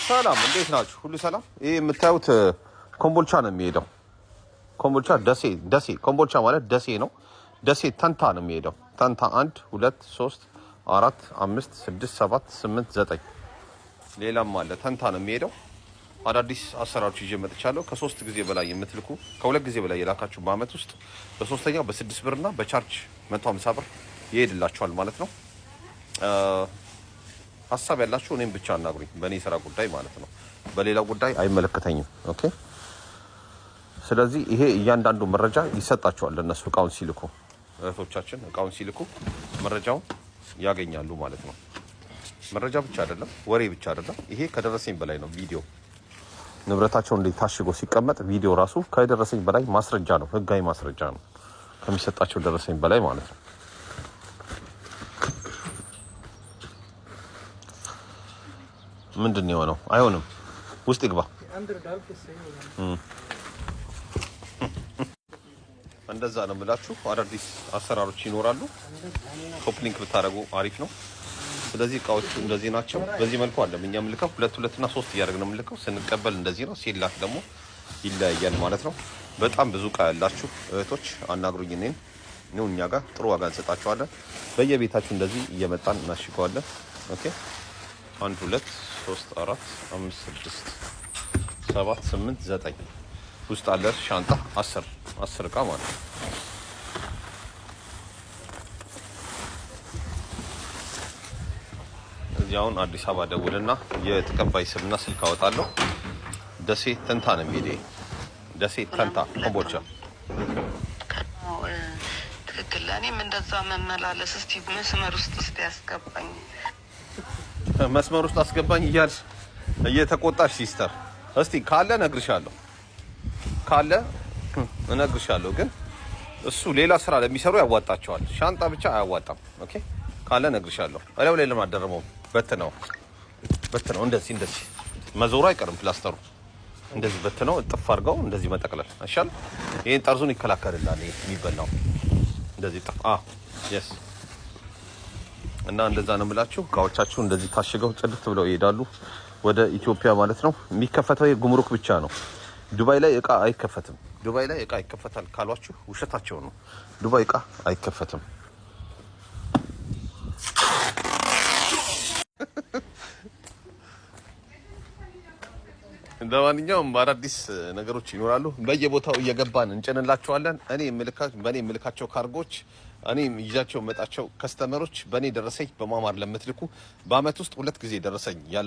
ሰላም፣ እንዴት ናችሁ? ሁሉ ሰላም። ይህ የምታዩት ኮምቦልቻ ነው የሚሄደው። ኮምቦልቻ ደሴ፣ ደሴ ኮምቦልቻ ማለት ደሴ ነው። ደሴ ተንታ ነው የሚሄደው። ተንታ 1፣ 2፣ 3፣ 4፣ 5፣ 6፣ 7፣ 8፣ 9፣ ሌላም አለ። ተንታ ነው የሚሄደው። አዳዲስ አሰራሮች ይዤ መጥቻለሁ። ከሶስት ጊዜ በላይ የምትልኩ፣ ከሁለት ጊዜ በላይ የላካችሁ በአመት ውስጥ በሶስተኛው በ6 ብር እና በቻርጅ 150 ብር ይሄድላችኋል ማለት ነው። ሀሳብ ያላችሁ እኔም ብቻ አናግሩኝ፣ በእኔ ስራ ጉዳይ ማለት ነው። በሌላው ጉዳይ አይመለከተኝም። Okay። ስለዚህ ይሄ እያንዳንዱ መረጃ ይሰጣቸዋል ለእነሱ እቃውን ሲልኩ፣ እህቶቻችን እቃውን ሲልኩ መረጃውን ያገኛሉ ማለት ነው። መረጃ ብቻ አይደለም፣ ወሬ ብቻ አይደለም። ይሄ ከደረሰኝ በላይ ነው። ቪዲዮ ንብረታቸው እንዴት ታሽጎ ሲቀመጥ ቪዲዮ ራሱ ከደረሰኝ በላይ ማስረጃ ነው፣ ህጋዊ ማስረጃ ነው። ከሚሰጣቸው ደረሰኝ በላይ ማለት ነው። ምንድን ነው የሆነው? አይሆንም። ውስጥ ይግባ። अंदर डाल के सही हो जाना। እንደዛ ነው የምላችሁ። አዳዲስ አሰራሮች ይኖራሉ። Copy link ብታደርጉ አሪፍ ነው። ስለዚህ እቃዎቹ እንደዚህ ናቸው። በዚህ መልኩ አለ እኛ የምልከው ሁለት ሁለት እና ሶስት እያደረግን ነው የምልከው። ስንቀበል እንደዚህ ነው፣ ሲላክ ደግሞ ይለያያል ማለት ነው። በጣም ብዙ እቃ ያላችሁ እህቶች አናግሩኝ። እኔን ነው እኛ ጋር ጥሩ ዋጋ እንሰጣችኋለን። በየቤታችሁ እንደዚህ እየመጣን እናሽገዋለን። Okay፣ አንድ፣ ሁለት፣ ሶስት፣ አራት፣ አምስት፣ ስድስት፣ ሰባት፣ ስምንት፣ ዘጠኝ ውስጥ አለ ሻንጣ 10 10 እቃ ማለት ነው። እዚህ አሁን አዲስ አበባ ደውልና የተቀባይ ስምና ስልክ አወጣለሁ። ደሴ ተንታ ነው የሚሄደው። ደሴ ተንታ ኮምቦልቻ። ትክክል። እኔም እንደዛ መመላለስ እስቲ መስመር ውስጥ እስቲ ያስገባኝ። መስመር ውስጥ አስገባኝ እያልሽ እየተቆጣሽ sister፣ እስቲ ካለ እነግርሻለሁ፣ ካለ እነግርሻለሁ። ግን እሱ ሌላ ስራ ለሚሰሩ ያዋጣቸዋል። ሻንጣ ብቻ አያዋጣም። Okay፣ ካለ እነግርሻለሁ። እላዩ ላይ ለምን አደረመውም? በትነው በትነው እንደዚህ እንደዚህ መዞሩ አይቀርም። ፕላስተሩ እንደዚህ በትነው እጥፍ አድርገው እንደዚህ መጠቅለል አይሻልም? ይሄን ጠርዙን ይከላከልላል። ይሄ የሚበላው እንደዚህ ጥፍ yes እና እንደዛ ነው የምላችሁ። እቃዎቻችሁ እንደዚህ ታሽገው ጽድት ብለው ይሄዳሉ ወደ ኢትዮጵያ ማለት ነው። የሚከፈተው የጉምሩክ ብቻ ነው። ዱባይ ላይ እቃ አይከፈትም። ዱባይ ላይ እቃ ይከፈታል ካሏችሁ ውሸታቸው ነው። ዱባይ እቃ አይከፈትም። ለማንኛውም አዳዲስ ነገሮች ይኖራሉ። በየቦታው እየገባን እንጭንላቸዋለን። እኔ በእኔ የምልካቸው ካርጎች፣ እኔ ይዣቸው የመጣቸው customer ኦች፣ በእኔ ደረሰኝ በማማር ለምትልኩ በአመት ውስጥ ሁለት ጊዜ ደረሰኝ ያለ